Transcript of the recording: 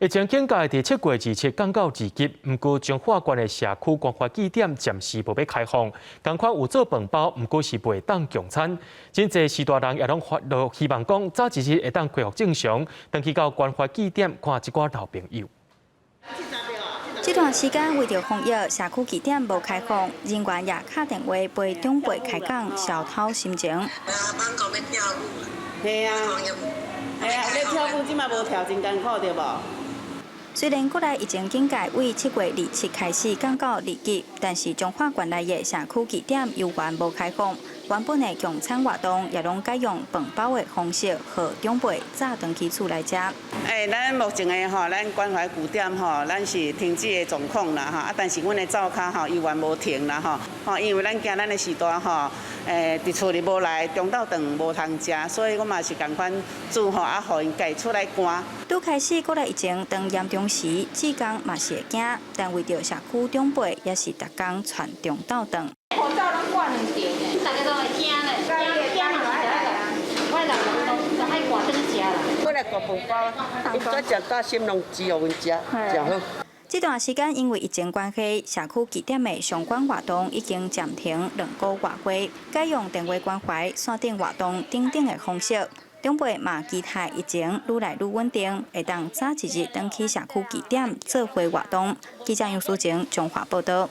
疫情警戒佇7月27降到2級，毋過彰化縣的社區關懷據點暫時無欲開放，仝款有做飯包，毋過是袂當共餐。真濟序大人也攏發落希望講，早一日會當恢復正常，轉去到關懷據點看這寡老朋友。這段時間為著防疫，社區據點無開放，人員也敲電話陪長輩開講，消透心情。係啊，係啊，咧跳舞這馬無跳真艱苦對無？雖然國內疫情警戒為7月27開始降到2級，但是彰化縣內的社區據點猶原無開放，原本的共餐活動也攏改用飯包的方式，予長輩早轉去厝內食。欸，咱目前的吼，咱關懷據點吼，咱是停止的狀況啦吼，啊，但是阮的灶跤吼，猶原無停啦吼，吼，因為咱驚咱的序大吼，欸，佇厝裡無來，中晝頓無通食，所以我嘛是仝款煮吼，啊，予𪜶家己出來搬。拄開始國內疫情當嚴重時，志工嘛是會驚，但為著社區長輩，也是逐工傳中晝頓。口罩攏掛兩層的，大家都會驚咧，驚驚嘛是愛來，我老人都愛掛轉去食啦。我來掛飯包，伊早食早心攏煮予阮食，誠好。這段時間因為疫情關係，社區據點的相關活動已經暫停2個外月，改用電話關懷、線頂活動等等的方式。長輩嘛期待疫情愈來愈穩定，會當早一日轉去社區據點做伙活動。記者楊淑靜彰化報道。